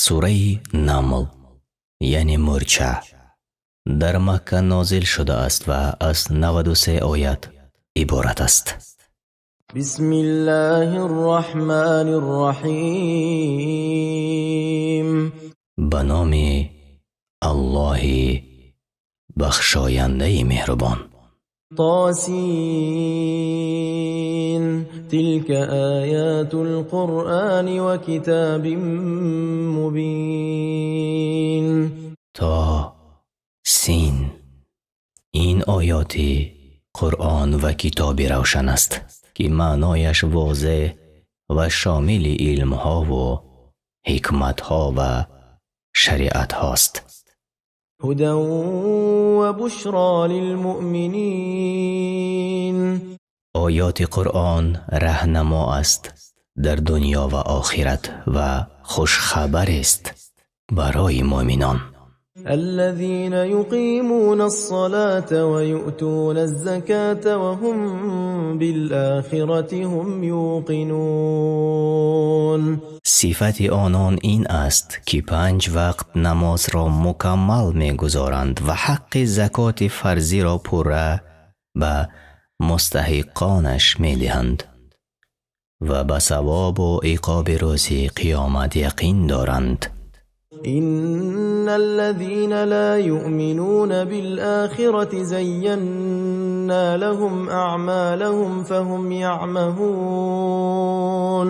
Сураи Намл, яъне мӯрча, дар Макка нозил шудааст ва аз 93 оят иборат аст. Бисмиллоҳир Роҳманир Роҳим. Ба номи Аллоҳи бахшояндаи меҳрубон. Тосин. Тилка оятул Қуръони ва китобим мубин. То син. Ин оёти Қуръон ва китоби равшан аст, ки маънояш возеҳ ва шомили илмҳову ҳикматҳо ва шариатҳост. Ҳудан ва бушро лилмуъминин. Оёти Қуръон раҳнамо аст дар дунё ва охират ва хушхабарест барои муъминон. Аллазина юқимуна-ссалата ва юътуна-ззаката ва ҳум бил-охирати ҳум юқинун. Сифати онон ин аст, ки 5 вақт намозро мукаммал мегузоранд ва ҳаққи закоти фарзиро пурра ба мустаҳиқонаш медиҳанд ва ба савобу иқоби рӯзи қиёмат яқин доранд. Инналлазина ла юъминуна бил-охирати зайянна лаҳум аъмалаҳум фаҳум яъмаҳун.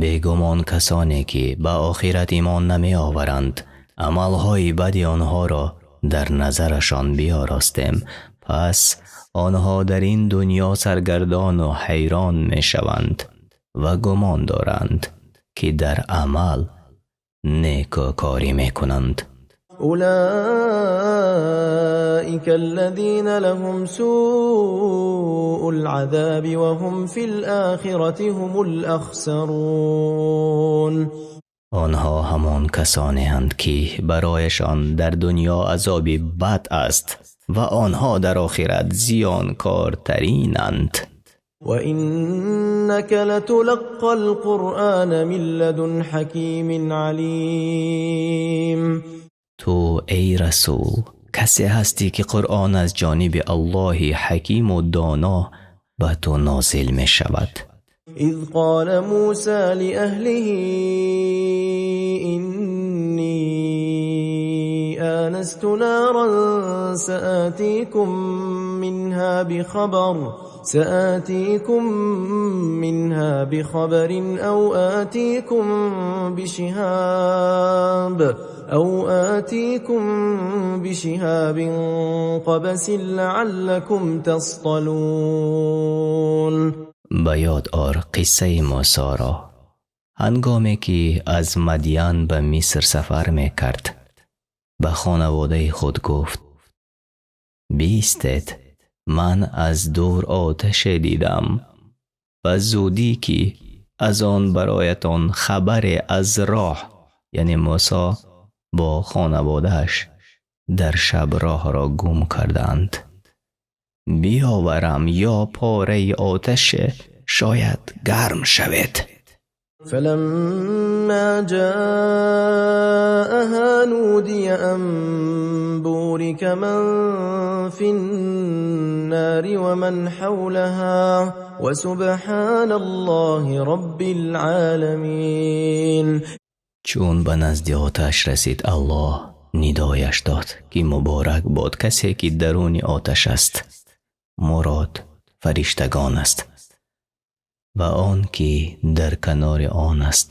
Бегумон касоне ки ба охират имон намеоваранд, амалҳои бади онҳоро дар назарашон биёростем, пас онҳо дар ин дунё саргардону ҳайрон мешаванд ва гумон доранд, ки дар амал некӯкорӣ мекунанд. Улоика аллазина лаҳум сууул азоби ва ҳум фил охирати ҳумул ахсарун. Онҳо ҳамон касонеанд, ки барояшон дар дунё азоби бад аст ва онҳо дар охират зиёнкортаринанд. Ва иннака латулаққал Қуръона мин ладун ҳакимин алим. Ту эй расул касе ҳастӣ, ки Қуръон аз ҷониби Аллоҳи ҳакиму доно ба ту нозил мешавад. Из қола Мусо лиаҳлиҳи иннӣ онасту наран саатикум минҳа бихабарин ав атикум бишиҳабин қабасин лааллакум тастлун. Ба ёд ор қиссаи Мусоро, ҳангоме ки аз Мадян ба Миср сафар мекард, ба хонаводаи худ гуфт: биистед, ман аз дур оташе дидам ва зудӣ ки аз он бароятон хабаре аз роҳ, яъне Мусо бо хонаводааш дар шаб роҳро гум карданд, биёварам ё пораи оташе, шояд гарм шавед. Фаламма ҷааҳа нудия ан бурика ман фин-нари ва ман ҳавлаҳа ва субҳаналлоҳи роббил оламин. Чун ба назди оташ расид, Аллоҳ нидояш дод, ки муборак бод касе ки даруни оташ аст, мурод фариштагон аст, ва он ки дар канори он аст,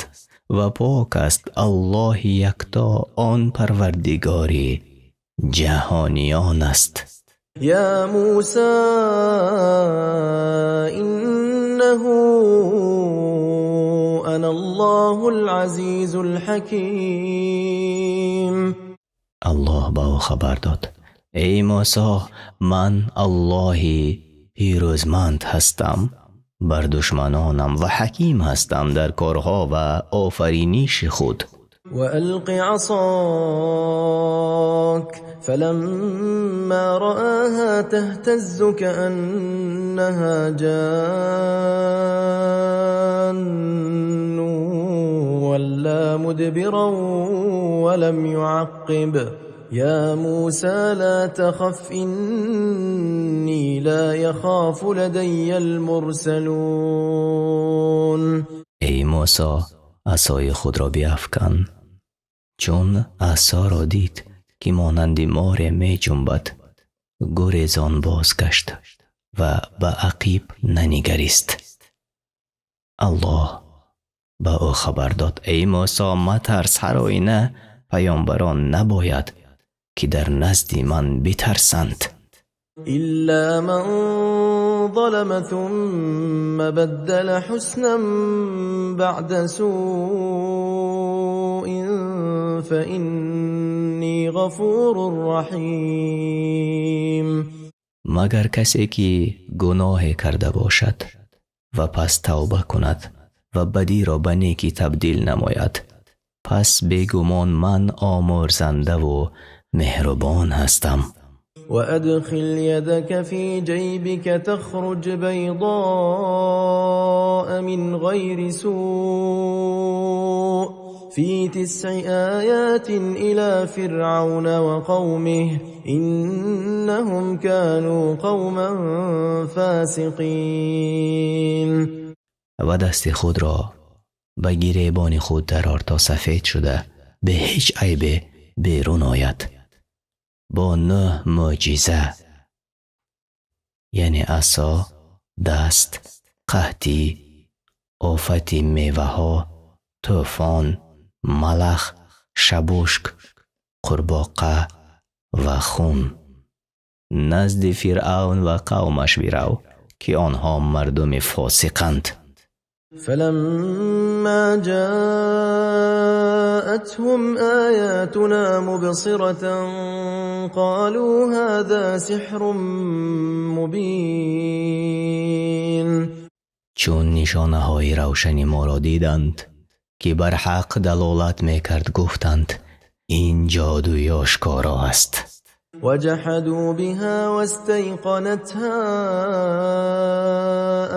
ва пок аст Аллоҳи якто, он парвардигори ҷаҳониён аст. Я Мусо иннаҳу аналлоҳул азизул ҳаким. Аллоҳ ба ӯ хабар дод: эй Мусо, ман Аллоҳи пирӯзманд ҳастам бар душманонам ва ҳаким ҳастам дар корҳо ва офариниши худ. Ва алқи асок фаламма раоҳа таҳтаззу кааннаҳа ҷаннун. تولى مدبرا ولم يعقب يا موسى لا تخف إني لا يخاف لدي المرسلون. Эй Мусо, асои худро биафкан. Чун асоро дид, ки монанди море меҷунбад, гурезон бозгашт ва ба ақиб нанигарист. Аллоҳ ба ӯ хабар дод: эй Мусо, матарс, ҳар оина паёмбарон набояд ки дар назди ман битарсанд. إلا من ظلم ثم بدل حسنا بعد سوء فإني غفور رحيم. Магар касе ки гуноҳе карда бошад ва пас тавба кунад ва бадиро ба некӣ табдил намояд, пас бегумон ман омӯрзандаву меҳрубон ҳастам. وأدخل يدك في جيبك تخرج بيضاء من غير سوء في 9 آيات إلى فرعون وقومه إنهم كانوا قوما فاسقين. Ва дасти худро ба гиребони худ дарор, то сафед шуда бе ҳеҷ айбе берун ояд. Бо 9 мӯъҷиза, яъне асо, даст, қаҳтӣ, офати меваҳо, тӯфон, малах, шабушк, қурбоқа ва хун. Назди Фиръавн ва қавмаш бирав, ки онҳо мардуми фосиқанд. فلما جاءتهم آياتنا مبصرة قالوا هذا سحر مبين. Чун нишонаҳои равшани моро диданд, ки бар ҳақ далолат мекард, гуфтанд: ин ҷодуи ошкоро аст. وجحدوا بها واستيقنتها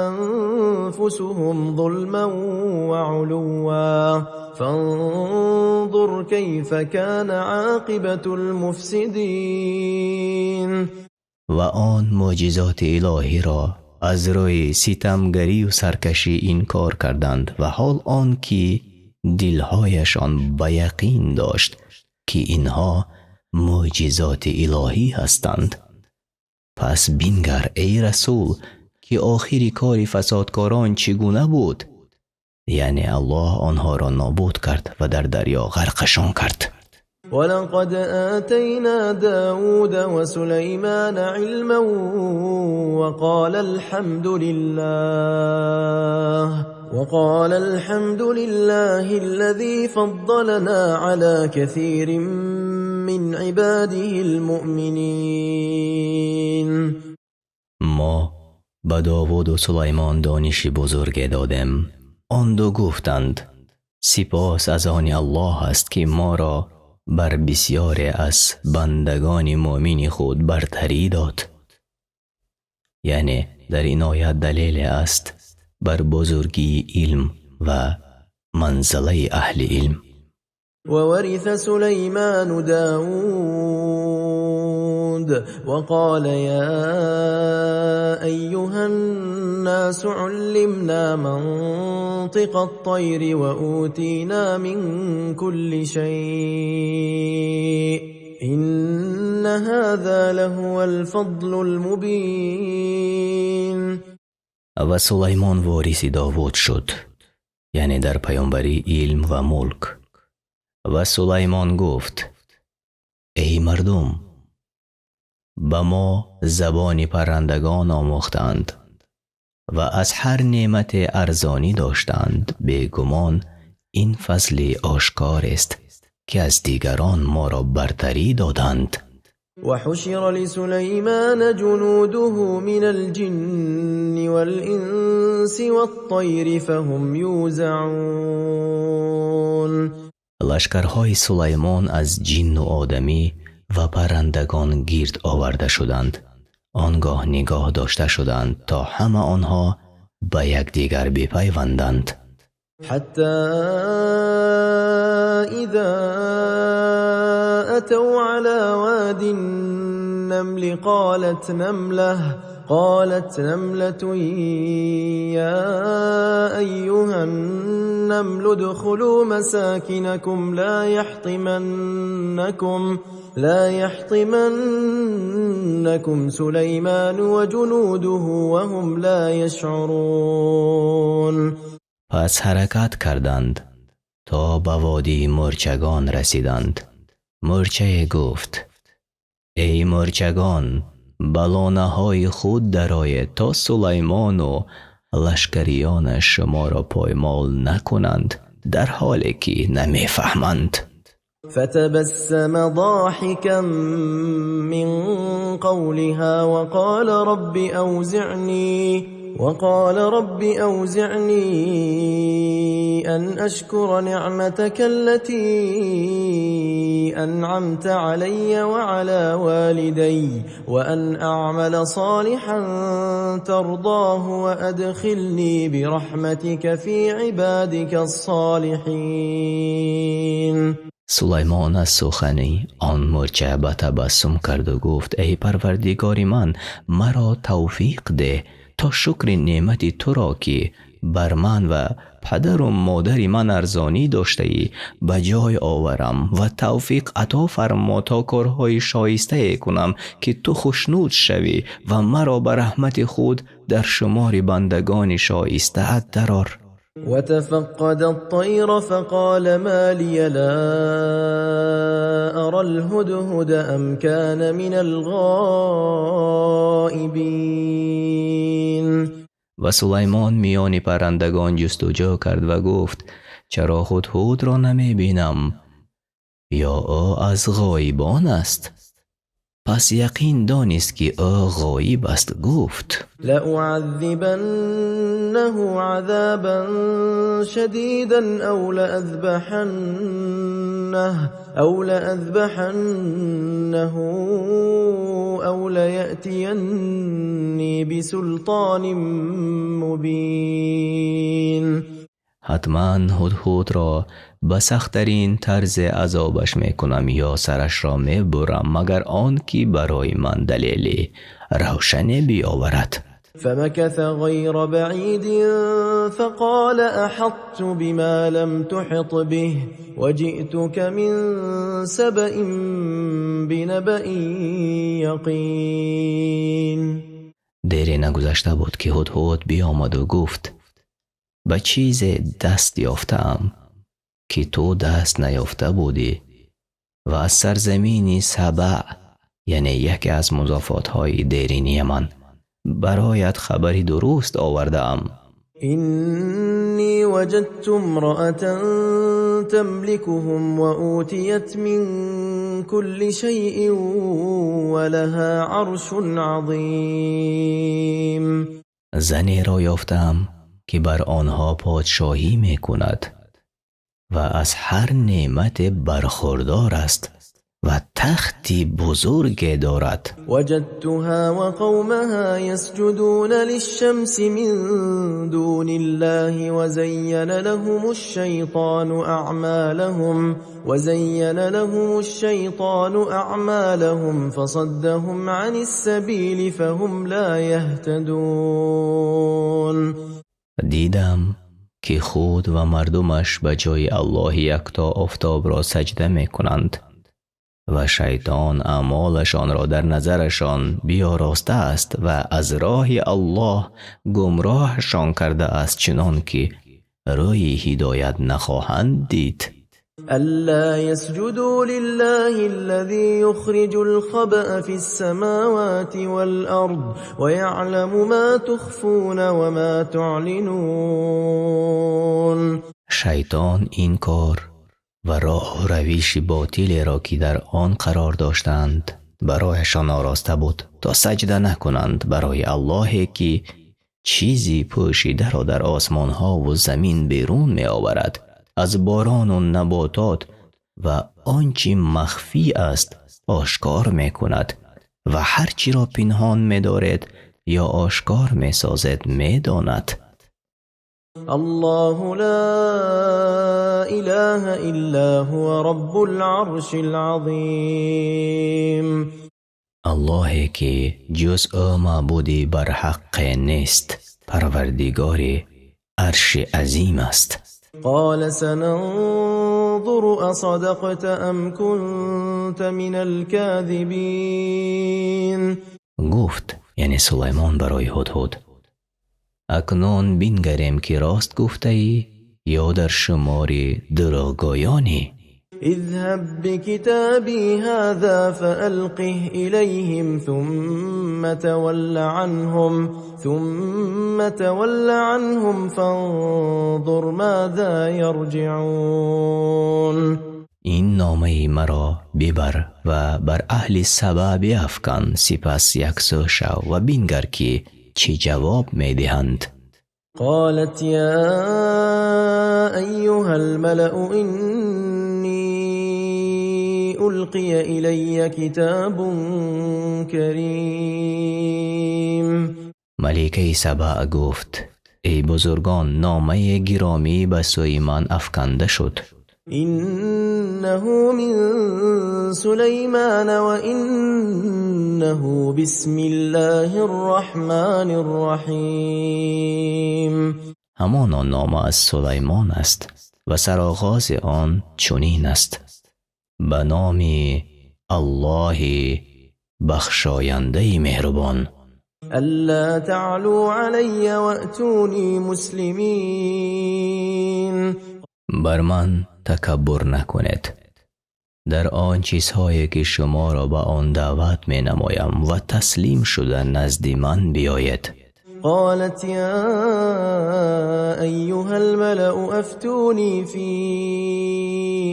أنفسهم ظلما وعلوا فانظر كيف كان عاقبة المفسدين. Ва он мӯъҷизоти илоҳиро аз рӯи ситамгарию саркашӣ инкор карданд, ва ҳол он ки дилҳояшон ба яқин дошт, ки инҳо мӯъҷизоти илоҳӣ ҳастанд. Пас бингар, эй расул, ки охири кори фасодкорон чӣ гуна буд, яъне Аллоҳ онҳоро нобуд кард ва дар дарё ғарқашон кард. ولقد آتينا داود وسليمان علما وقال الحمد لله الذي فضلنا على كثير من عباده المؤمنين. Мо ба Довуду Сулаймон дониши бузурге додем. Он ду гуфтанд: сипос аз они Аллоҳ аст, ки моро бар бисёре аз бандагони мӯмини худ бартарӣ дод. Яъне дар ин оят далеле аст бар бузургии илм ва манзалаи аҳли илм. وورث سليمان داود وقال يا أيها الناس علمنا منطق الطير وأوتينا من كل شيء إن هذا لهو الفضل المبين. Ва Сулаймон вориси Довуд шуд, яъне дар паёмбарӣ, илм ва мулк. Ва Сулаймон гуфт: эй мардум, ба мо забони паррандагон омӯхтанд ва аз ҳар неъмате арзонӣ доштанд. Бегумон ин фазли ошкорест, ки аз дигарон моро бартарӣ доданд. وحشر لسليمان جنوده من الجن والإنس والطير فهم يوزعون. Лашкарҳои Сулаймон аз ҷинну одамӣ ва паррандагон гирд оварда шуданд. Он гоҳ нигоҳ дошта шуданд, то ҳама онҳо ба якдигар бипайванданд. حتى إذا أتوا على واد النمل قالت نملة يا أيها النمل ادخلوا مساكنكم لا يحطمنكم سليمان وجنوده وهم لا يشعرون. Пас ҳаракат карданд, то ба водии мӯрчагон расиданд. Мӯрчае гуфт: «Эй мӯрчагон, ба лонаҳои худ дароед, то Сулаймону лашкариёнаш шуморо поймол накунанд, дар ҳоле ки намефаҳманд». فتبسم ضاحكا من قولها وقال رب أوزعني أن أشكر نعمتك التي أنعمت علي وعلى والدي وأن أعمل صالحا ترضاه وأدخلني برحمتك في عبادك الصالحين. Сулаймон аз сухани он мӯрча ба табассум карду гуфт: «Эй Парвардигори ман, маро тавфиқ деҳ, то шукри неъмати туро, ки бар ман ва падару модари ман арзонӣ доштаӣ, ба ҷой оварам ва тавфиқ ато фармо, то корҳои шоистае кунам, ки ту хушнуд шавӣ, ва маро ба раҳмати худ дар шумори бандагони шоистаат дарор». وتفقد الطير فقال ما لي لا أرى الهدهد أم كان من الغائبين. Ва Сулаймон миёни паррандагон ҷустуҷӯ кард ва гуфт: «Чаро ҳудҳудро намебинам? Ё ӯ аз ғоибон аст?» Пас яқин донист, ки ӯ ғоиб аст, гуфт: لأعذبنه عذابا شديدا أو لأذبحنه أو ليأتيني بسلطان مبين. «Ҳатман ҳудҳудро ба сахттарин тарзе азобаш мекунам ё сарашро мебурам, магар он ки барои ман далели равшане биёварад». فمكث غير بعيد فقال أحطت بما لم تحط به وجئتك من سبإ بنبإ يقين. Дере нагузашта буд, ки ҳудҳуд биомаду гуфт: «Ба чизе даст ёфтаам, ки ту даст наёфта будӣ, ва аз сарзамини Саба, яъне яке аз музофотҳои дерини Яман, бароят хабари дуруст овардаам». إني وجدت امرأة تملكهم وأوتيت من كل شيء ولها عرش عظيم. Занеро ёфтаам, ки бар онҳо подшоҳӣ мекунад ва аз ҳар неъмате бархурдор аст ва тахти бузурге дорад. وجدتها وقومها يسجدون للشمس من دون الله وزين لهم الشيطان أعمالهم فصدهم عن السبيل فهم لا يهتدون. Дидам, ки худ ва мардумаш ба ҷои Аллоҳи якто офтобро саҷда мекунанд ва шайтон аъмолашонро дар назарашон биёростааст ва аз роҳи Аллоҳ гумроҳашон кардааст, чунон ки рӯи ҳидоят нахоҳанд дид. ألا يسجدوا لله الذي يخرج الخبأ في السماوات والأرض ويعلم ما تخفون وما تعلنون. Шайтон ин кор ва роҳу равиши ботилеро, ки дар он қарор доштанд, барояшон ороста буд, то саҷда накунанд барои Аллоҳе, ки чизи пӯшидаро дар осмонҳову замин берун меоварад аз борону наботот ва он чи махфӣ аст ошкор мекунад ва ҳар чиро пинҳон медоред ё ошкор месозед, медонад. الله لا إله إلا هو رب العرش العظيم. Аллоҳе ки ҷуз ӯ маъбуди барҳаққе нест, Парвардигори Арши Азим аст. قال سننظر أصدقت أم كنت من الكاذبين. Гуфт, яъне Сулаймон барои Ҳудҳуд: акнун бингарем, ки рост гуфтаӣ ё дар шумори дурӯғгӯёнӣ. اذهب بكتابي هذا فألقه إليهم ثم تول عنهم فانظر ماذا يرجعون. Ин номаи маро бибар ва бар аҳли Саба биафкан, сипас яксӯ шав ва бингар, ки чӣ ҷавоб медиҳанд. قالت يا أيها الملأ إني ألقي إلي كتاب كريم. Маликаи Саба гуфт: эй бузургон, номаи гиромӣ ба сӯи ман афканда шуд. إنه من سليمان وإنه بسم الله الرحمن الرحيم. Ҳамоно нома аз Сулаймон аст ва сароғози он чунин аст: ба номи Аллоҳи бахшояндаи меҳрубон. ألا تعلوا علي وأتوني مسلمين. Бар ман такаббур накунед дар он чизҳое, ки шуморо ба он даъват менамоям, ва таслим шуда назди ман биёед. قالت يا أيها الملأ أفتوني في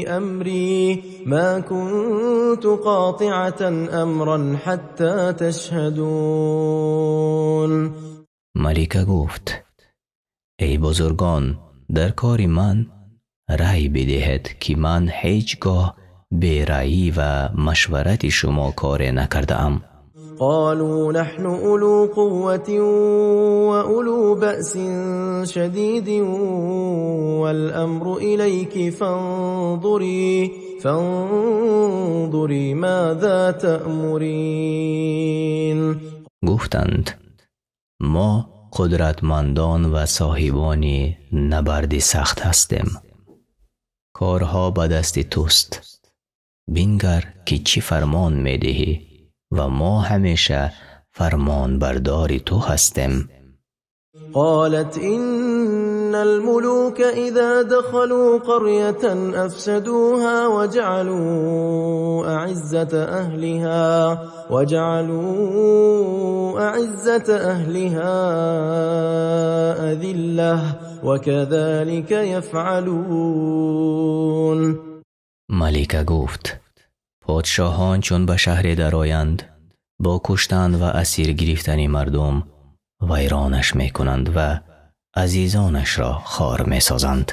أمري ما كنت قاطعة أمرا حتى تشهدون. Малика гуфт: эй бузургон, дар кори ман рай бидиҳед, ки ман ҳеҷ гоҳ бераъӣ ва машварати шумо коре накардаам. قالوا نحن أولو قوة وأولو بأس شديد والأمر إليك فانظري ماذا تأمرين. Гуфтанд: мо қудратмандон ва соҳибони набарди сахт ҳастем, корҳо ба дасти туст, бингар, ки чӣ фармон медиҳӣ, ва мо ҳамеша фармонбардори ту ҳастем. قالت إن الملوك إذا دخلوا قرية أفسدوها وجعلوا أعزة أهلها أذلة وكذلك يفعلون. Малика гуфт: подшоҳон чун ба шаҳре дароянд, бо куштан ва асир гирифтани мардум вайронаш мекунанд ва азизонашро хор месозанд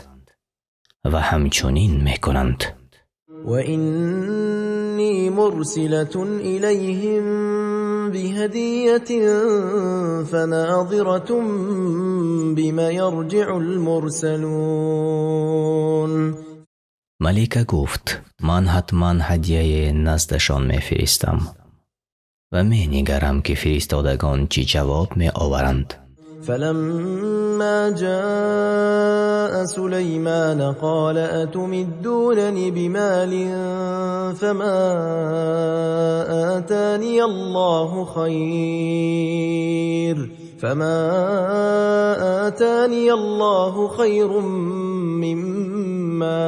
ва ҳамчунин мекунанд. وإني مرسلة إليهم بهدية فناظرة بم يرجع المرسلون. Малика гуфт: ман ҳатман ҳадияе наздашон мефиристам ва менигарам, ки фиристодагон чӣ ҷавоб меоваранд. فلما جاء سليمان قال أتمدونني بمال فما آتاني الله خير مما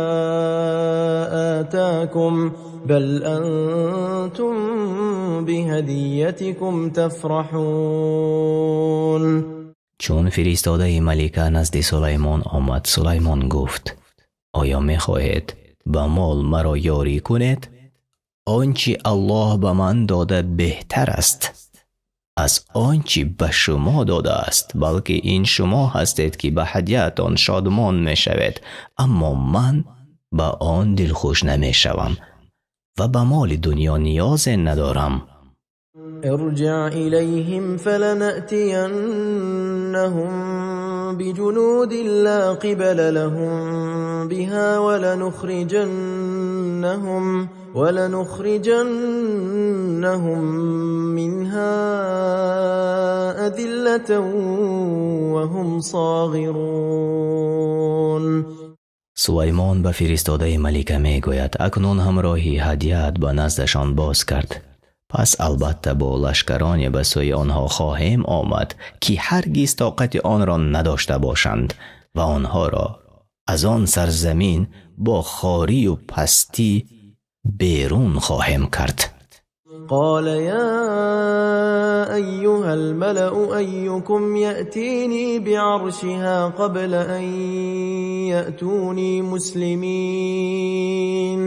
آتاكم بل أنتم بهديتكم تفرحون. Чун фиристодаи малика назди Сулаймон омад, Сулаймон гуфт: оё мехоҳед ба мол маро ёрӣ кунед? Он чи Аллоҳ ба ман дода беҳтар аст аз он чи ба шумо додааст, балки ин шумо ҳастед, ки ба ҳадияатон шодмон мешавед, аммо ман ба он дилхуш намешавам ва ба моли дунё ниёзе надорам. ارجع إليهم فلنأتينهم بجنود لا قبل لهم بها ولنخرجنهم منها أذلة وهم صاغرون. Сулаймон ба фиристодаи малика мегӯяд: акнун ҳамроҳи ҳадият ба наздашон боз кард. Пас албатта бо лашкароне ба сӯи онҳо хоҳем омад, ки ҳаргиз тоқати онро надошта бошанд ва онҳоро аз он сарзамин бо хорию пастӣ берун хоҳем кард. قال يا أيها الملأ أيكم يأتيني بعرشها قبل أن يأتوني مسلمين.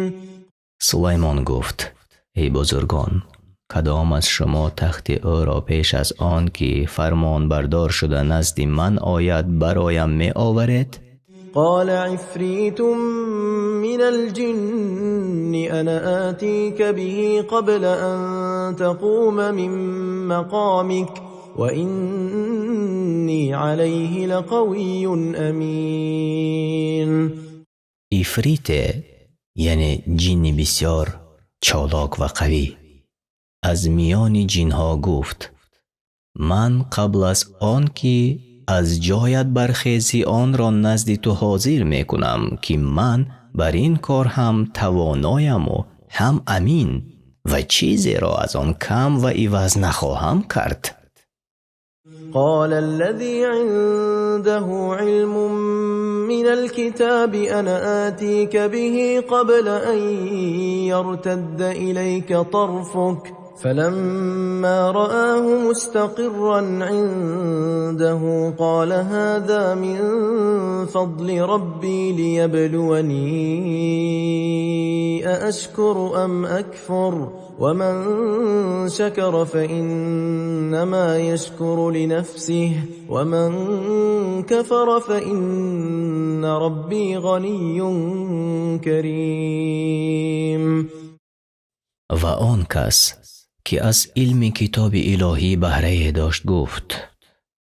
Сулаймон гуфт: эй бузургон, кадом аз шумо тахти ӯро пеш аз он ки фармонбардор шуда назди ман ояд бароям меоваред? قال عفريت من الجن أنا آتيك به قبل أن تقوم من مقامك وإني عليه لقوي أمين. Ифрите, яъне ҷинни бисёр чолок ва қавӣ, аз миёни ҷинҳо гуфт: ман қабл аз он ки аз ҷоят бархезӣ онро назди ту ҳозир мекунам, ки ман бар ин кор ҳам тавонояму ҳам амин ва чизеро аз он кам ва иваз нахоҳам кард. قال الذي عنده علم من الكتاب أنا آتيك به قبل أن يرتد إليك طرفك فلما رآه مستقرا عنده قال هذا من فضل ربي ليبلوني أأشكر أم أكفر ومن شكر فإنما يشكر لنفسه ومن كفر فإن ربي غني كريم. Ва он кас ки аз илми китоби илоҳӣ баҳрае дошт гуфт: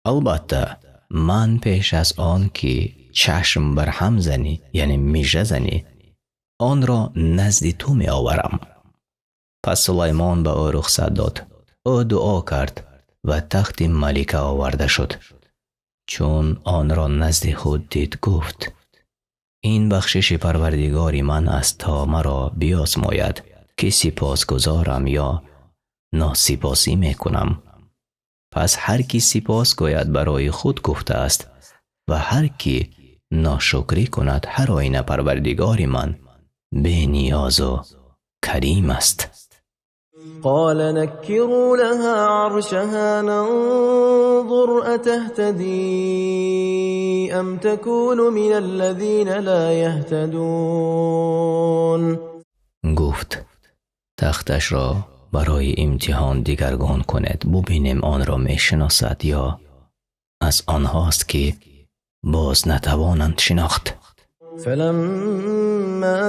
албатта ман пеш аз он ки чашм бар ҳам занӣ, яъне мижа занӣ, онро назди ту меоварам. Пас Сулаймон ба ӯ рухсат дод. Ӯ дуо кард ва тахти малика оварда шуд. Чун онро назди худ дид гуфт: ин бахшиши парвардигори ман аст то маро биозмояд, ки сипосгузорам ё носипосӣ мекунам. Пас ҳар ки сипос гӯяд барои худ гуфтааст ва ҳар ки ношукрӣ кунад ҳар оина парвардигори ман бениёзу карим аст. قال نكروا لها عرشها ننظر أتهتدي أم تكون من الذين لا يهتدون. Гуфт: тахташро барои имтиҳон дигаргун кунед, бубинем онро мешиносад ё аз онҳост ки боз натавонанд шинохт. فلما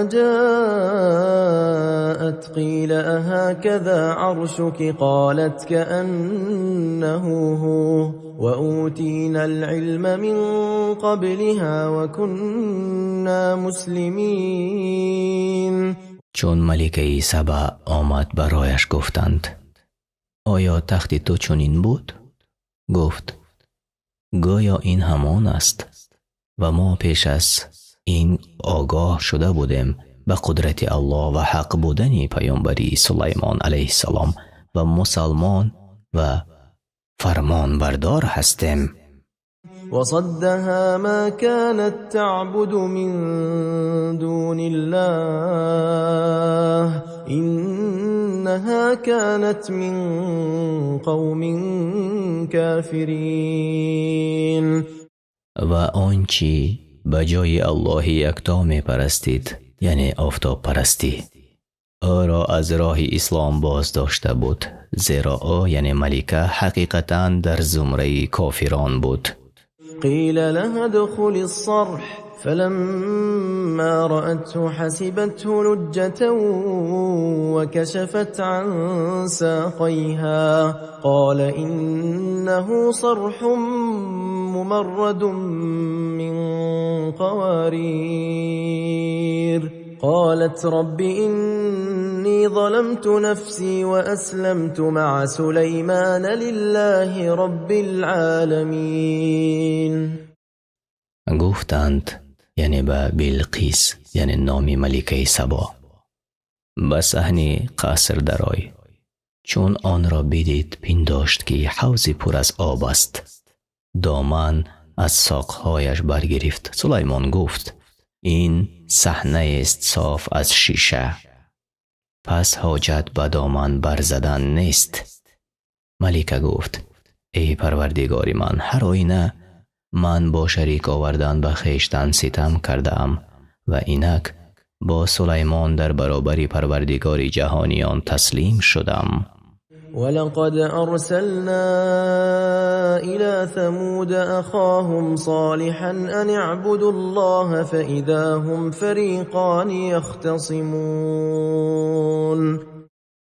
جاءت قيل أهكذا عرشك قالت كأنه هو وأوتينا العلم من قبلها وكنا مسلمين. Чун маликаи Саба омад барояш гуфтанд: оё тахти ту чунин буд? Гуфт: гӯё ин ҳамон аст ва мо пеш аз ин огоҳ шуда будем ба қудрати Аллоҳ ва ҳақ будани паёмбарии Сулаймон алайҳиссалом ва мусалмон ва фармонбардор ҳастем. وصدها ما كانت تعبد من دون الله إنها كانت من قوم كافرين. Ва он чӣ ба ҷои Аллоҳи якто мепарастид, яъне офтобпарастӣ, ӯро аз роҳи ислом боздошта буд, зеро ӯ, яъне малика, ҳақиқатан дар зумраи кофирон буд. قيل لها ادخل الصرح فلما رأته حسبته لجة وكشفت عن ساقيها قال إنه صرح ممرد من قوارير قالت رب إني ظلمت نفسي وأسلمت مع سليمان لله رب العالمين. Гуфтанд, яъне ба Билқис, яъне номи маликаи Сабо, ба саҳни қаср дарой. Чун онро бидид, пиндошт ки ҳавзи пур аз об аст. Доман аз соқҳояш баргирифт. Сулаймон гуфт: ин саҳнаест соф аз шиша, пас ҳоҷат ба доман барзадан нест. Малика гуфт: эй парвардигори ман, ҳар оина ман бо шарик овардан ба хештан ситам кардаам ва инак бо Сулаймон дар баробари парвардигори ҷаҳониён таслим шудам. ولقد أرسلنا إلى ثمود أخاهم صالحا أن اعبدوا الله فإذا هم فريقان يختصمون.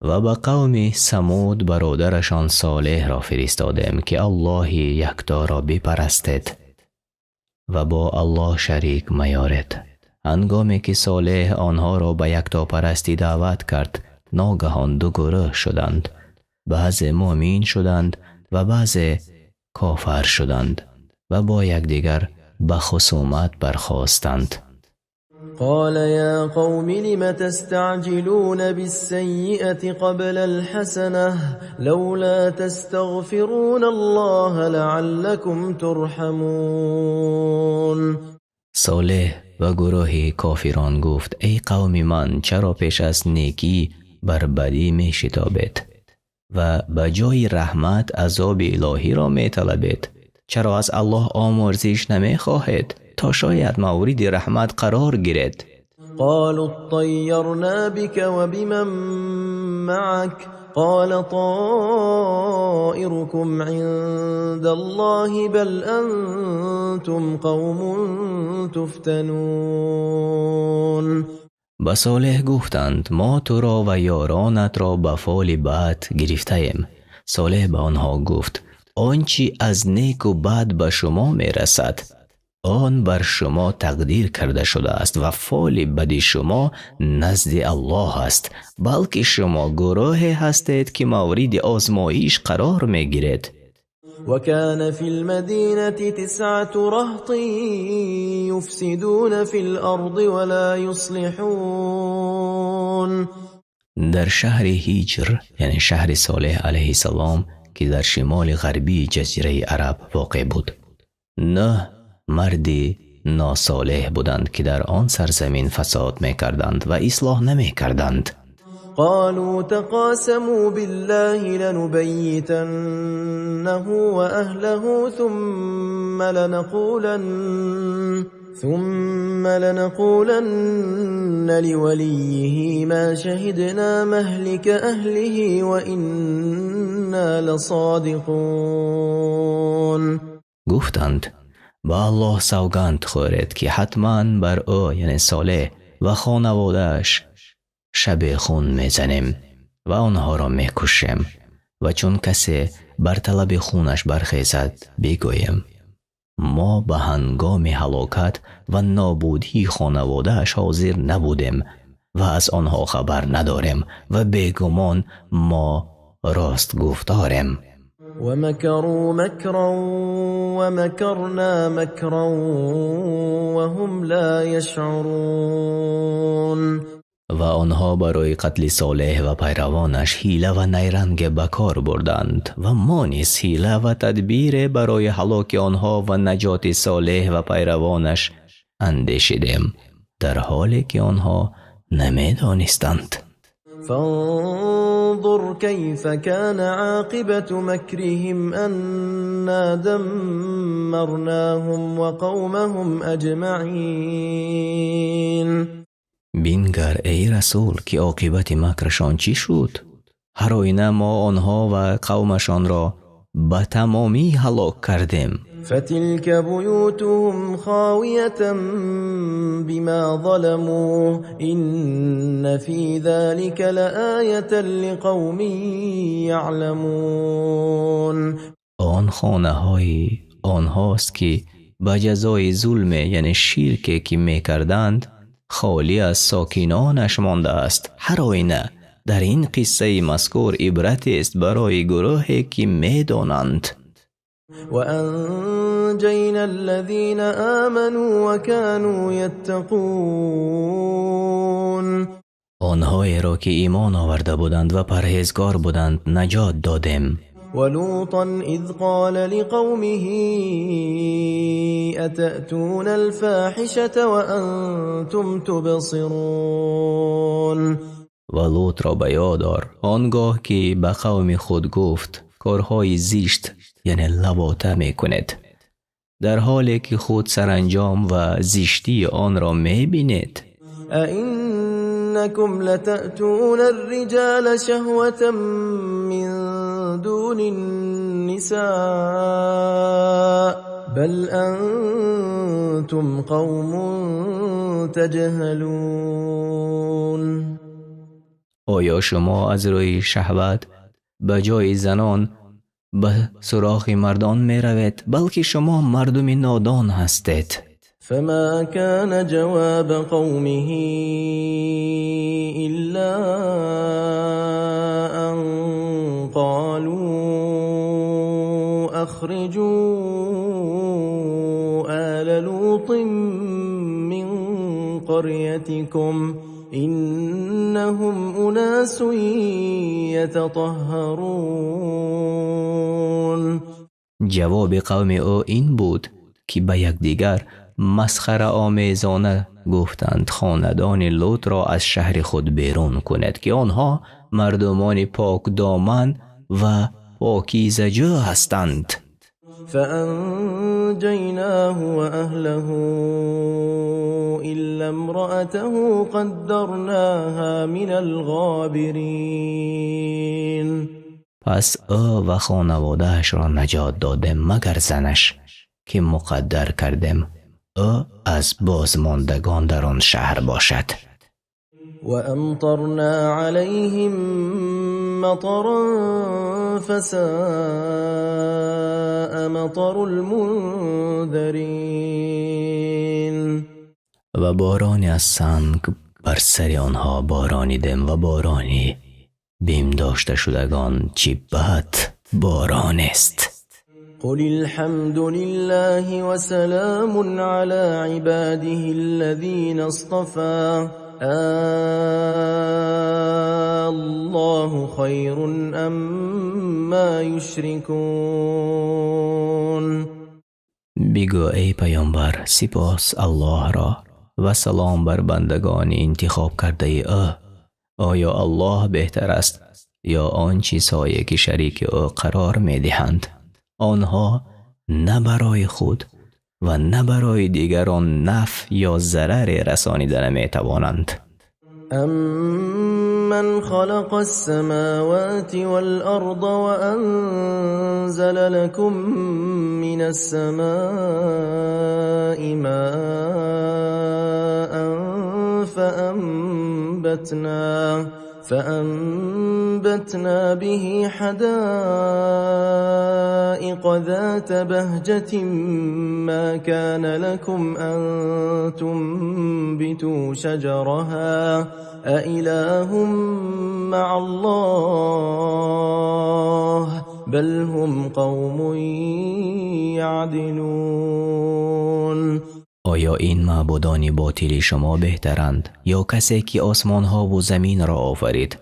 Ва ба қавми Самуд бародарашон Солеҳро фиристодем, ки Аллоҳи якторо бипарастед ва бо Аллоҳ шарик маёред. Ҳангоме ки Солеҳ онҳоро ба яктопарастӣ даъват кард, ногаҳон ду гурӯҳ шуданд. Баъзе муъмин шуданд ва баъзе кофар шуданд ва бо якдигар ба хусумат бархостанд. قال يا قوم لم تستعجلون بالسيئة قبل الحسنة لولا تستغفرون الله لعلكم ترحمون. Солеҳ ба гурӯҳи кофирон гуфт: эй қавми ман, чаро пеш аз некӣ бар бадӣ мешитобед ва ба ҷои раҳмат азоби илоҳиро металабед? Чаро аз Аллоҳ омӯрзиш намехоҳед то шояд мавриди раҳмат қарор гиред? قالوا اطيرنا بك وبمن معك قال طائركم عند الله بل أنتم قوم تفتنون. Ба Солеҳ гуфтанд: мо туро ва ёронатро ба фоли бад гирифтаем. Солеҳ ба онҳо гуфт: он чи аз неку бад ба шумо мерасад, он бар шумо тақдир карда шудааст ва фоли бади шумо назди Аллоҳ аст, балки шумо гурӯҳе ҳастед ки мавриди озмоиш қарор мегиред. وكان في المدينة 9 رهط يفسدون في الأرض ولا يصلحون. Дар шаҳри Ҳиҷр, яъне шаҳри Солеҳ алайҳиссалом, ки дар шимоли ғарбии ҷазираи Араб воқеъ буд, 9 марди носолеҳ буданд, ки дар он сарзамин фасод мекарданд ва ислоҳ намекарданд. قالوا تقاسموا بالله لنبيتنه وأهله ثم لنقولن لوليه ما شهدنا مهلك أهله وإنا لصادقون. Гуфтанд: ба Аллоҳ савганд хӯред, ки ҳатман бар ӯ, яъне Солеҳ, ва хонаводааш шабе хун мезанем ва онҳоро мекушем ва чун касе бар талаби хунаш бархезад, бигӯем: мо ба ҳангоми ҳалокат ва нобудии хонаводааш ҳозир набудем ва аз онҳо хабар надорем ва бегумон мо рост гуфторем. ومكروا مكرا ومكرنا مكرا وهم لا يشعرون. Ва онҳо барои қатли Солеҳ ва пайравонаш ҳила ва найранге ба кор бурданд ва мо низ ҳила ва тадбире барои ҳалоки онҳо ва наҷоти Солеҳ ва пайравонаш андешидем, дар ҳоле ки онҳо намедонистанд. فانظر كيف كان عاقبة مكرهم أنا دمرناهم وقومهم أجمعين. Бингар, эй расул, ки оқибати макрашон чӣ шуд? Ҳар оина мо онҳо ва қавмашонро ба тамомӣ ҳалок кардем. فتلك بيوتهم خاوية بما ظلموا إن في ذلك لآية لقوم يعلمون. Он хонаҳои онҳост, ки ба ҷазои зулме, яъне ширке ки мекарданд, холӣ аз сокинонаш мондааст. Ҳар оина дар ин қиссаи мазкур ибратест барои гурӯҳе ки медонанд. وأنجينا الذين آمنوا وكانوا يتقون. Онҳоеро ки имон оварда буданд ва парҳезгор буданд, наҷот додем. ولوطا إذ قال لقومه أتأتون الفاحشة وأنتم تبصرون. Ва Лутро ба ёд ор, он гоҳ ки ба қавми худ гуфт: корҳои зишт, яъне лавота мекунед, дар ҳоле ки худ саранҷом ва зиштии онро мебинед. أئنكم لتأتون الرجال شهوة من دون النساء بل أنتم قوم تجهلون. Оё шумо аз рӯи шаҳват ба ҷои занон ба суроғи мардон меравед, балки шумо мардуми нодон ҳастед. فما كان جواب قومه إلا أن قالوا أخرجوا آل لوط من قريتكم إنهم أناس يتطهرون. Ҷавоби қавми ӯ ин буд, ки ба якдигар масхараомезона гуфтанд: хонадони Лутро аз шаҳри худ берун кунед, ки онҳо мардумони покдоман ва покизаҷӯ ҳастанд. فأنجيناه وأهله إلا امرأته قدرناها من الغابرين. Пас ӯ ва хонаводаашро наҷот додем, магар занаш, ки муқаддар кардем ӯ аз бозмондагон дар он шаҳр бошад. وأمطرنا عليهم مطرا فساء مطر المنذرين. Ва бороне аз санг бар сари онҳо боронидем, ва борони бим дошта шудагон чӣ бад боронест. قل الحمد لله وسلام على عباده الذين اصطفى الله خير أما يشركون. Бигӯ, эй паёмбар: сипос Аллоҳро ва салом бар бандагони интихоб кардаи ӯ. Оё Аллоҳ беҳтар аст ё он чизҳое ки шарики ӯ қарор медиҳанд? Онҳо на барои худ ва на барои дигарон нафъ ё зараре расонида наметавонанд. أمن خلق السماوات والأرض وأنزل لكم من السماء ماء فأنبتنا به حدائق ذات بهجة ما كان لكم أن تنبتوا شجرها أإله مع الله بل هم قوم يعدلون. Оё ин маъбудони ботили шумо беҳтаранд ё касе ки осмонҳову заминро офарид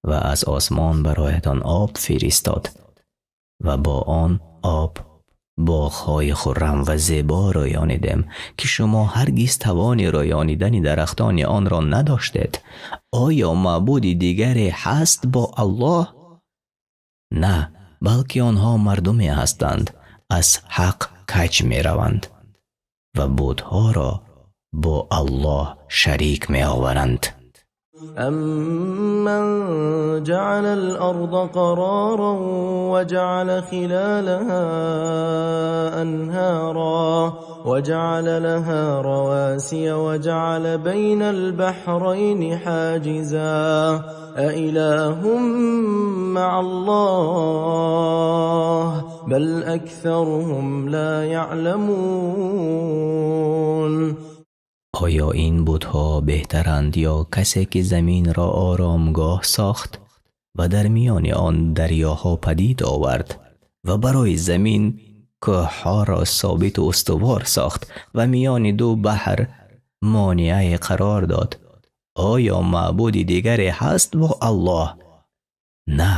ва аз осмон бароятон об фиристод ва бо он об боғҳои хуррам ва зебо рӯёнидем, ки шумо ҳаргиз тавони рӯёнидани дарахтони онро надоштед? Оё маъбуди дигаре ҳаст бо Аллоҳ? На, балки онҳо мардуме ҳастанд, аз ҳақ каҷ мераванд ва бутҳоро бо Аллоҳ шарик меоваранд. أَمَّن جَعَلَ الْأَرْضَ قَرَارًا وَجَعَلَ خِلَالَهَا أَنْهَارًا وَجَعَلَ لَهَا رَوَاسِيَ وَجَعَلَ بَيْنَ الْبَحْرَيْنِ حَاجِزًا أَإِلَٰهٌ مَّعَ اللَّهِ بَلْ أَكْثَرُهُمْ لَا يَعْلَمُونَ. Оё ин бутҳо беҳтаранд ё касе ки заминро оромгоҳ сохт ва дар миёни он дарёҳо падид овард ва барои замин кӯҳҳоро собит ва устувор сохт ва миёни ду баҳр монеае қарор дод? Оё маъбуди дигаре ҳаст бо Аллоҳ? На,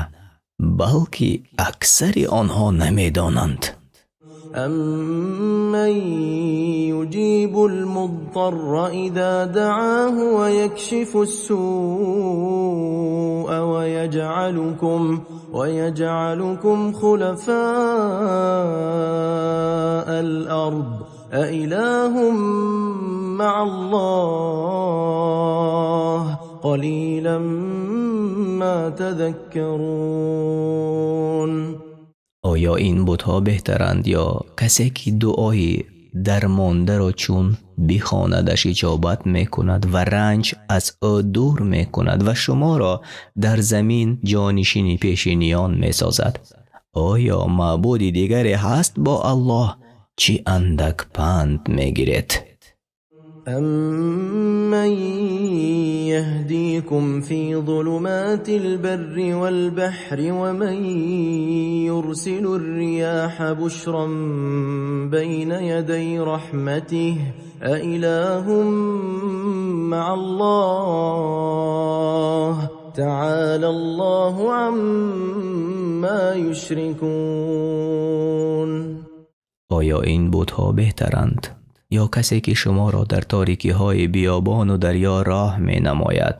балки аксари онҳо намедонанд. أَمَّن يُجِيبُ الْمُضْطَرَّ إِذَا دَعَاهُ وَيَكْشِفُ السُّوءَ وَيَجْعَلُكُمْ خُلَفَاءَ الْأَرْضِ أَإِلَٰهٌ مَّعَ اللَّهِ قَلِيلًا مَّا تَذَكَّرُونَ. Оё ин бутҳо беҳтаранд ё касе ки дуои дармондаро чун бихонадаш иҷобат мекунад ва ранҷ аз ӯ дур мекунад ва шуморо дар замин ҷонишини пешиниён месозад? Оё маъбуди дигаре ҳаст бо Аллоҳ? Чӣ андак панд мегиред? أَمَّن يَهْدِيكُمْ فِي ظُلُمَاتِ الْبَرِّ وَالْبَحْرِ وَمَن يُرْسِلُ الرِّيَاحَ بُشْرًا بَيْنَ يَدَيْ رَحْمَتِهِ أَإِلَٰهٌ مَّعَ اللَّهِ تَعَالَى اللَّهُ عَمَّا يُشْرِكُونَ. Оё ин бутҳо беҳтаранд ё касе ки шуморо дар торикиҳои биёбону дарё роҳ менамояд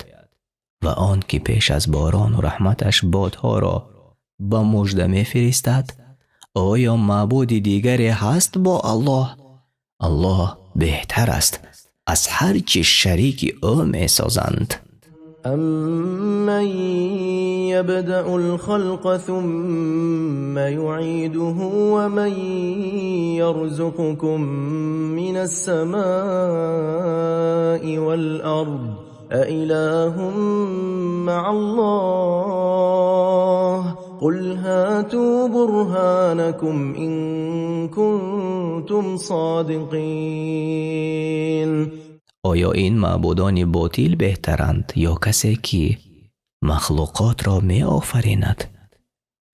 ва он ки пеш аз борону раҳматаш бодҳоро ба мужда мефиристад? Оё маъбуди дигаре ҳаст бо Аллоҳ? Аллоҳ беҳтар аст аз ҳар чи шарики ӯ месозанд. أَمَّن يَبْدَأُ الْخَلْقَ ثُمَّ يُعِيدُهُ وَمَن يَرْزُقُكُم مِّنَ السَّمَاءِ وَالْأَرْضِ أَإِلَٰهٌ مَّعَ اللَّهِ قُلْ هَاتُوا بُرْهَانَكُمْ إِن كُنتُمْ صَادِقِينَ. Оё ин маъбудони ботил беҳтаранд ё касе ки махлуқотро меофаринад,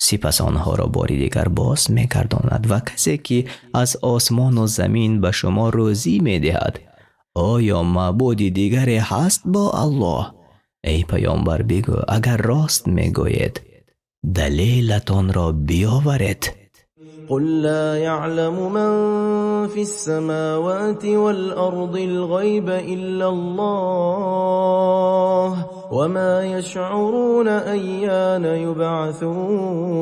сипас онҳоро бори дигар боз мегардонад ва касе ки аз осмону замин ба шумо рӯзӣ медиҳад? Оё маъбуди дигаре ҳаст бо Аллоҳ? Эй паёмбар, бигӯ агар рост мегӯед, далелатонро биёваред. قل لا يعلم من في السماوات والأرض الغيب إلا الله وما يشعرون أيان يبعثون.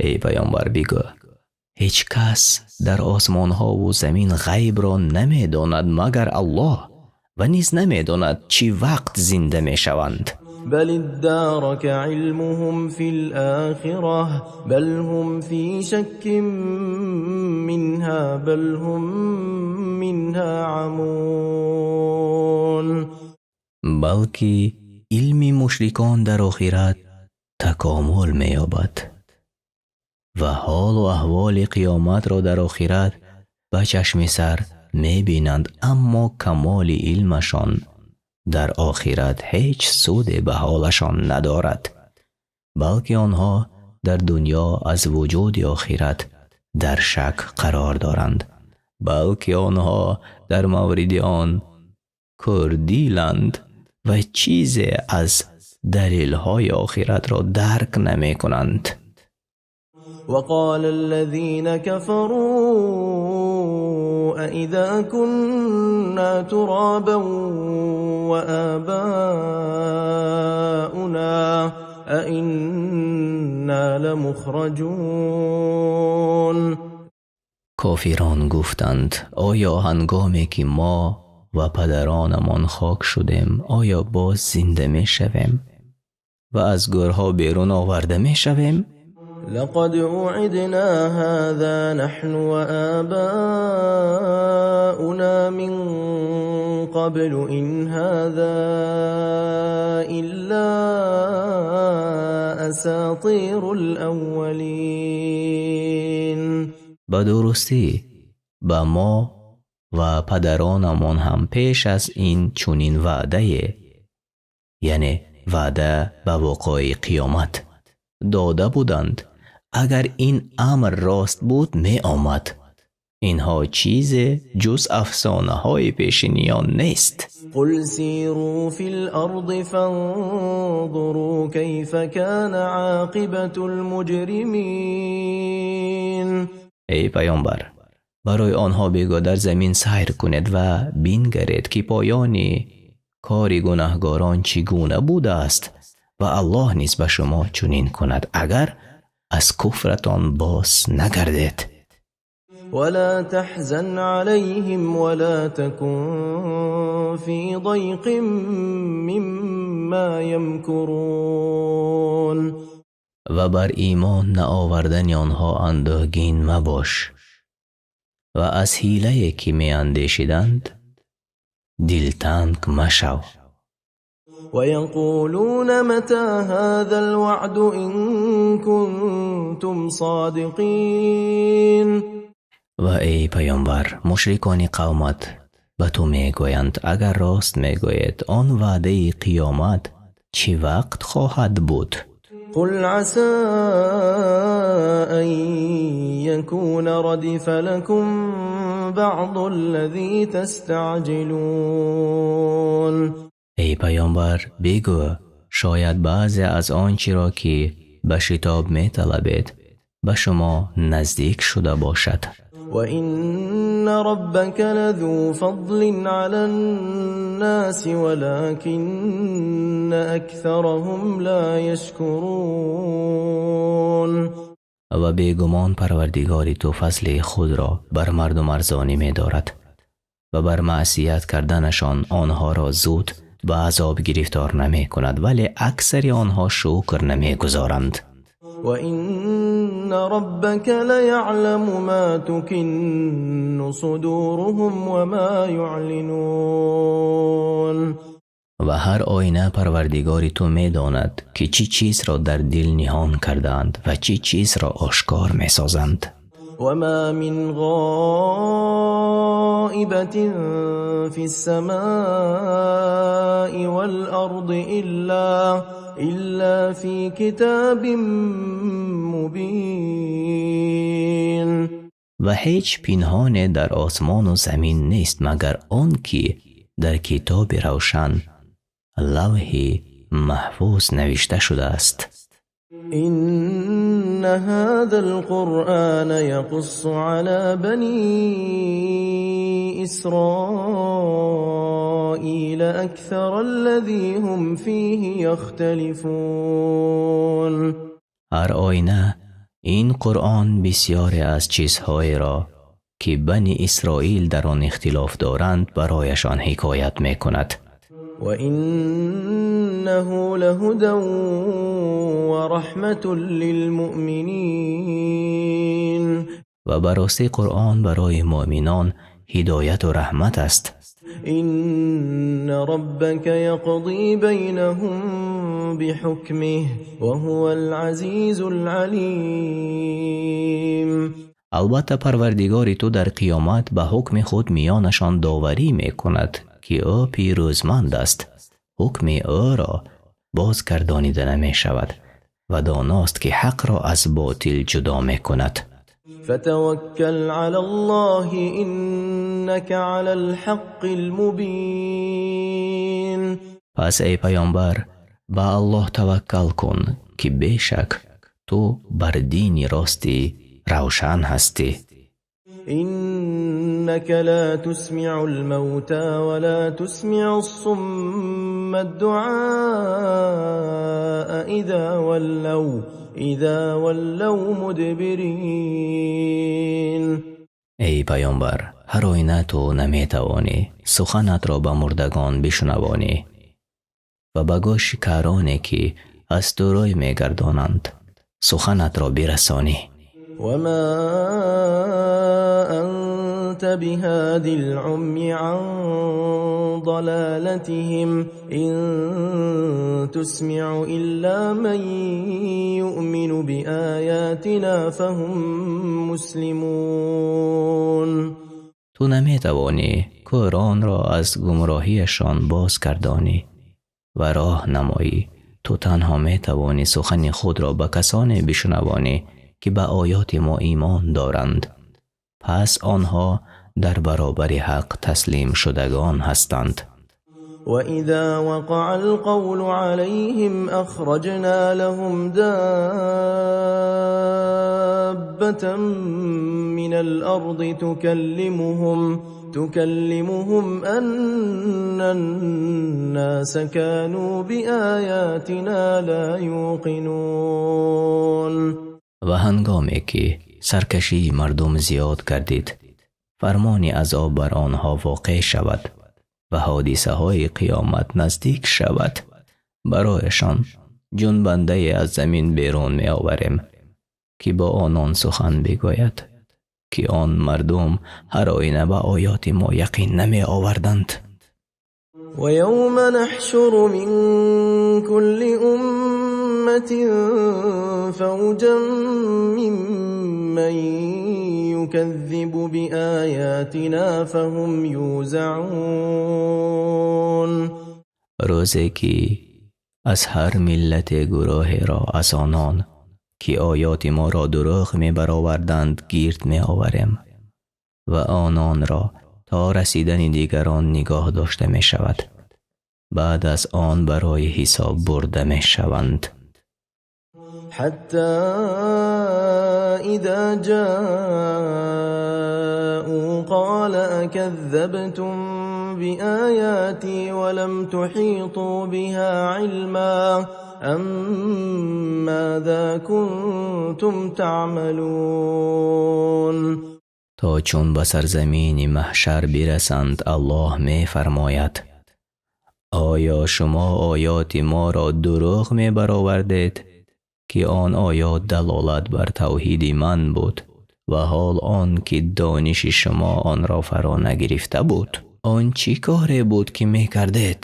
Эй паёмбар, бигӯ ҳеҷ кас дар осмонҳо ва замин ғайбро намедонад магар Аллоҳ ва низ намедонад чӣ вақт зинда мешаванд. بل ادارك علمهم في الآخرة بل هم في شك منها بل هم منها عمون. Балки илми мушрикон дар охират такомул меёбад ва ҳолу аҳволи қиёматро дар охират ба чашми сар мебинанд, аммо камоли илмашон дар охират ҳеҷ суде ба ҳолашон надорад, балки онҳо дар дунё аз вуҷуди охират дар шак қарор доранд, балки онҳо дар мавриди он кӯрдиланд ва чизе аз далелҳои охиратро дарк намекунанд. وقال الذين كفروا أإذا كنا ترابا وآباؤنا أإنا لمخرجون. Кофирон гуфтанд: оё ҳангоме ки мо ва падаронамон хок шудем, оё боз зинда мешавем ва аз гӯрҳо берун оварда мешавем? لقد وعدنا هذا نحن وآباؤنا من قبل إن هذا إلا أساطير الأولين. Ба дурустӣ ба мо ва падаронамон ҳам пеш аз ин чунин ваъдае, яъне ваъда ба вуқӯи қиёмат дода буданд. Агар ин амр рост буд, меомад. Инҳо чизе ҷуз афсонаҳои пешиниён нест. قل سيروا في الأرض فانظروا كيف كان عاقبة المجرمين. Эй паёмбар, барои онҳо бигӯ: дар замин сайр кунед ва бингаред, ки поёни кори гунаҳгорон чӣ гуна будааст, ва Аллоҳ низ ба шумо чунин кунад, агар аз куфратон боз нагардед. ولا تحزن عليهم ولا تكن في ضيق مما يمكرون. Ва бар имон наовардани онҳо андӯҳгин мабош ва аз ҳилае, ки меандешиданд, дилтанг машав. ويقولون متى هذا الوعد إن كنتم صادقين. Ва эй паёмбар, мушрикони қавмат ба ту мегӯянд: агар рост мегӯед, он ваъдаи қиёмат чӣ вақт хоҳад буд? قل عسى أن يكون ردف لكم بعض الذي تستعجلون. Эй паёмбар, бигӯ: шояд баъзе аз он чиро, ки ба шитоб металабед, ба шумо наздик шуда бошад. وإن ربك لذو فضل على الناس ولكن أكثرهم لا يشكرون. Ва бегумон Парвардигори ту фазли худро бар мардум арзонӣ медорад ва бар маъсият карданашон онҳоро зуд ба азоб гирифтор намекунад, вале аксари онҳо шукр намегузоранд. وإن ربك ليعلم ما تكن صدورهم وما يعلنون. Ва ҳар оина Парвардигори ту медонад, ки чӣ чизро дар дил ниҳон кардаанд ва чӣ чизро ошкор месозанд. وما من غائبة في السماء والأرض إلا في كتاب مبين. Ва ҳеҷ пинҳоне дар осмону замин нест, магар он ки дар китоби равшан, Лавҳи Маҳфуз, навишта шудааст. إن هذا القرآن يقص على بني إسرائيل أكثر الذي هم فيه يختلفون. Ҳар оина ин Қуръон бисёре аз чизҳоеро, ки Бани Исроил дар он ихтилоф доранд, барояшон ҳикоят мекунад. وإنه لهدى ورحمة للمؤمنين. Ва ба ростӣ Қуръон барои муъминон ҳидояту раҳмат аст. إن ربك يقضي بينهم بحكمه وهو العزيز العليم. Албатта, Парвардигори ту дар қиёмат ба ҳукми худ миёнашон доварӣ мекунад, ки ӯ пирӯзманд аст, ҳукми ӯро бозгардонида намешавад, ва доност, ки ҳақро аз ботил ҷудо мекунад. فتوكل على الله إنك على الحق المبين. Пас эй паёмбар, ба Аллоҳ таваккал кун, ки бешак ту бар дини рости равшан ҳастӣ. إنك لا تسمع الموتى ولا تسمع الصم الدعاء إذا ولوا مدبرين. Эй паёмбар, Ҳар оина ту наметавонӣ суханатро ба мурдагон бишнавонӣ ва ба гӯши кароне, ки аз ту рӯй мегардонанд, суханатро бирасонӣ. وما أنت بهاد العمي عن ضلالتهم إن تسمع إلا من يؤمن بآياتنا فهم مسلمون. Ту наметавонӣ кӯронро аз гумроҳиашон боз гардонӣ ва роҳ намоӣ. Ту танҳо метавонӣ сухани худро ба касоне бишнавонӣ, ки ба оёти мо имон доранд, пас онҳо дар баробари ҳақ таслим шудагон ҳастанд. وإذا وقع القول عليهم أخرجنا لهم دابة من الأرض تكلمهم أن الناس كانوا بآياتنا لا يوقنون. Ва ҳангоме ки саркашии мардум зиёд гардид, фармони азоб бар онҳо воқеъ шавад ва ҳодисаҳои қиёмат наздик шавад, барояшон ҷунбандае аз замин берун меоварем, ки бо онон сухан бигӯяд, ки он мардум ҳар оина ба оёти мо яқин намеоварданд. ويوم نحشر من كل أمة فوجا ممن يكذب بآياتنا فهم يوزعون. Рӯзе ки аз ҳар миллате гурӯҳеро аз онон, ки оёти моро дурӯғ мебароварданд, гирд меоварем ва ононро то расидани дигарон нигоҳ дошта мешавад, баъд аз он барои ҳисоб бурда мешаванд. حتى إذا جاءوا قال أكذبتم بآياتي ولم تحيطوا بها علما أم ماذا كنتم تعملون. То чун ба сарзамини маҳшар бирасанд, Аллоҳ мефармояд: оё шумо оёти моро дурӯғ мебаровардед, ки он оёт далолат бар тавҳиди ман буд, ва ҳол он ки дониши шумо онро фаро нагирифта буд? Он чӣ коре буд, ки мекардед?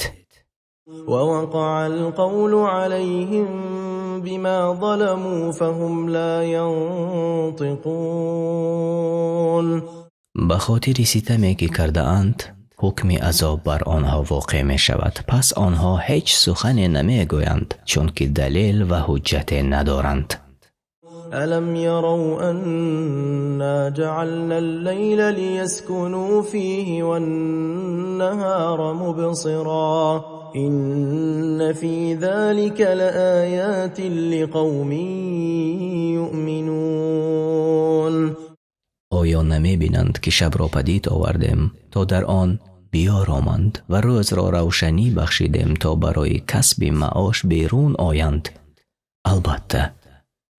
ووقع القول عليهم بما ظلموا فهم لا ينطقون. Ба хотири ситаме, ки кардаанд, ҳукми азоб бар онҳо воқеъ мешавад, пас онҳо ҳеҷ сухане намегӯянд, чунки далел ва ҳуҷҷате надоранд. ألم يروا أنا جعلنا الليل ليسكنوا فيه والنهار مبصرا إن في ذلك لآيات لقوم يؤمنون. Оё намебинанд, ки шабро падид овардем, то дар он биёроманд, ва рӯзро равшанӣ бахшидем, то барои касби маош берун оянд? Албатта,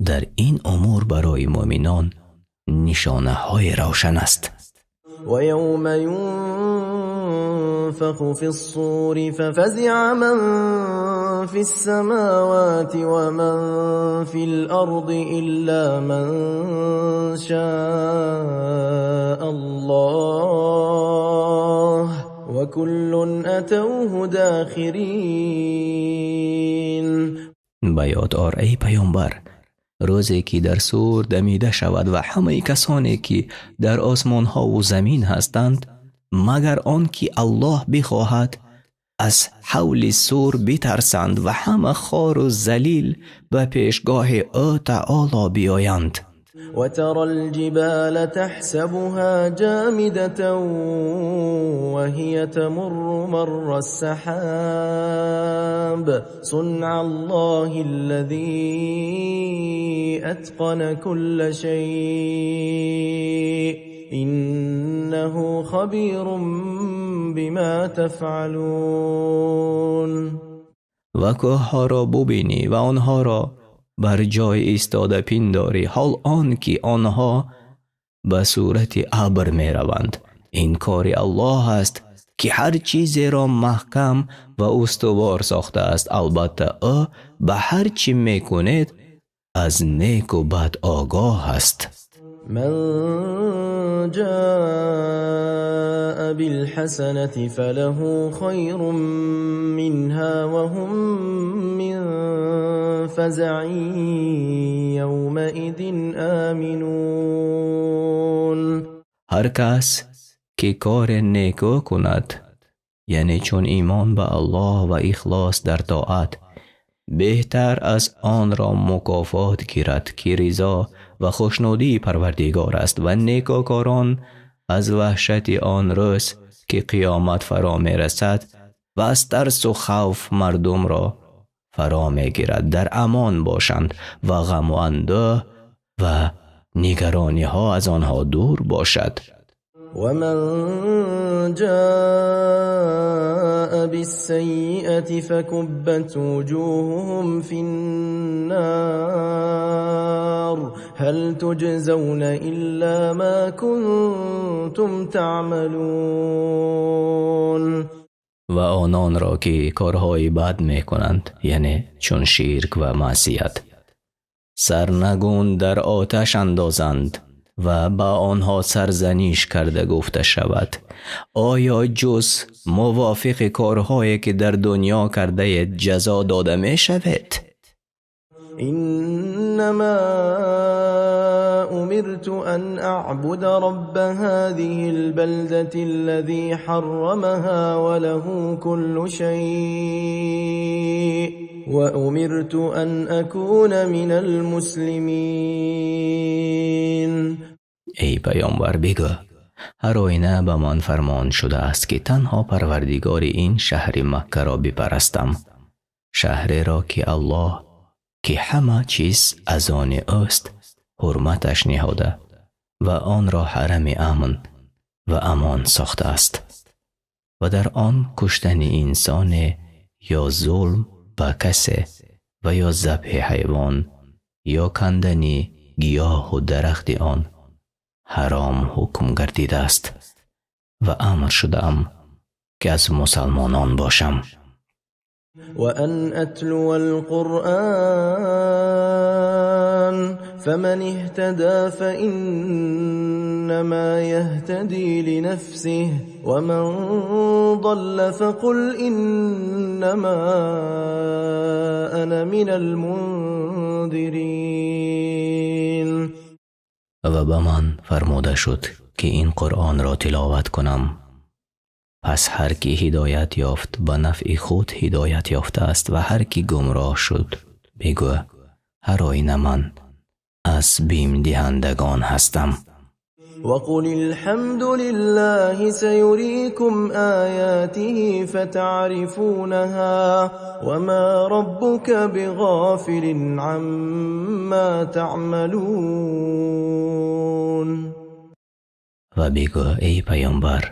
дар ин умур барои муъминон нишонаҳои равшан аст. ويوم ينفخ في الصور ففزع من في السماوات ومن في الأرض إلا من شاء الله وكل أتوه داخرين. Ба ёд ор, эй паёмбар, рӯзе ки дар сур дамида шавад ва ҳамаи касоне, ки дар осмонҳову замин ҳастанд, магар он ки Аллоҳ бихоҳад, аз ҳавли сур битарсанд ва ҳама хору залил ба пешгоҳи ӯ таоло биёянд. وترى الجبال تحسبها جامدة وهي تمر مر السحاب صنع الله الذي أتقن كل شيء إنه خبير بما تفعلون. Ва кӯҳҳоро бубинӣ ва онҳоро бар ҷой истода пиндорӣ, ҳол он ки онҳо ба сурати абр мераванд. Ин кори Аллоҳ аст, ки ҳар чизеро маҳкам ва устувор сохтааст. Албатта, ӯ ба ҳар чӣ мекунед аз неку бад огоҳ аст. من جاء بالحسنة فله خير منها وهم من فزع يومئذ آمنون. Ҳар кас ки кори некӯ кунад, яъне чун имон ба Аллоҳ ва ихлос дар тоат, беҳтар аз онро мукофот гирад, ки ризо ва хушнудии Парвардигор аст, ва некӯкорон аз ваҳшати он рӯз, ки қиёмат фаро мерасад ва аз тарсу хавф мардумро фаро мегирад, дар амон бошанд ва ғаму андӯҳ ва нигарониҳо аз онҳо дур бошад. ومن جاء بالسيئة فكبت وجوههم في النار هل تجزون إلا ما كنتم تعملون. Ва ононро, ки корҳои бад мекунанд, яъне чун ширк ва маъсият, сарнагун дар оташ андозанд ва ба онҳо сарзаниш карда гуфта шавад: «Оё ҷуз мувофиқи корҳое, ки дар дунё кардаед, ҷазо дода мешавед?» إنما أمرت أن أعبد رب هذه البلدة الذي حرمها وله كل شيء وأمرت أن أكون من المسلمين. Эй паёмбар, бигӯ: «Ҳар оина ба ман фармон шудааст, ки танҳо Парвардигори ин шаҳри Маккаро бипарастам, шаҳреро, ки Аллоҳ, ки ҳама чиз аз они ӯст, ҳурматаш ниҳода ва онро ҳарами амн ва амон сохтааст ва дар он куштани инсоне ё зулм ба касе ва ё забҳи ҳайвон ё кандани гиёҳу дарахти он ҳаром ҳукм гардидааст, ва амр шудаам, ки аз мусалмонон бошам». وأن أتلو القرآن فمن اهتدى فإنما يهتدي لنفسه ومن ضل فقل إنما أنا من المنذرين. Ва ба ман фармуда шуд, ки ин Қуръонро тиловат кунам. Пас ҳар ки ҳидоят ёфт, ба нафъи худ ҳидоят ёфтааст, ва ҳар ки гумроҳ шуд, бигӯ: «Ҳар оина ман аз бимдиҳандагон ҳастам». وقل الحمد لله سيريكم آياته فتعرفونها وما ربك بغافل عما تعملون. Ва бигӯ, эй паёмбар,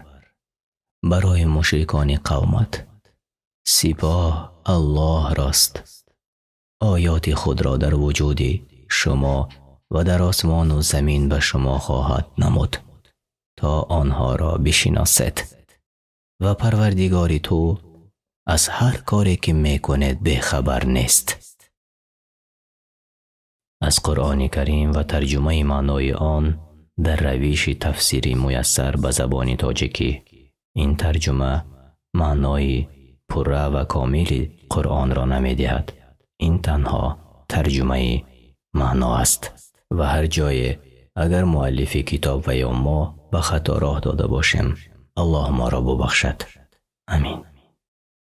барои мушрикони қавмат: «Сипоҳ Аллоҳрост. Оёти худро дар вуҷуди шумо ва дар осмону замин ба шумо хоҳад намуд, то онҳоро бишиносед, ва Парвардигори ту аз ҳар коре, ки мекунед, бехабар нест». Аз Қуръони Карим ва тарҷумаи маънои он дар равиши тафсири муяссар ба забони тоҷикӣ. Ин тарҷума маънои пурра ва комили Қуръонро намедиҳад. Ин танҳо тарҷумаи маъно аст ва ҳар ҷое агар муаллифи китоб ва ё мо ба хато роҳ дода бошем, Аллоҳ моро бубахшад. Амин.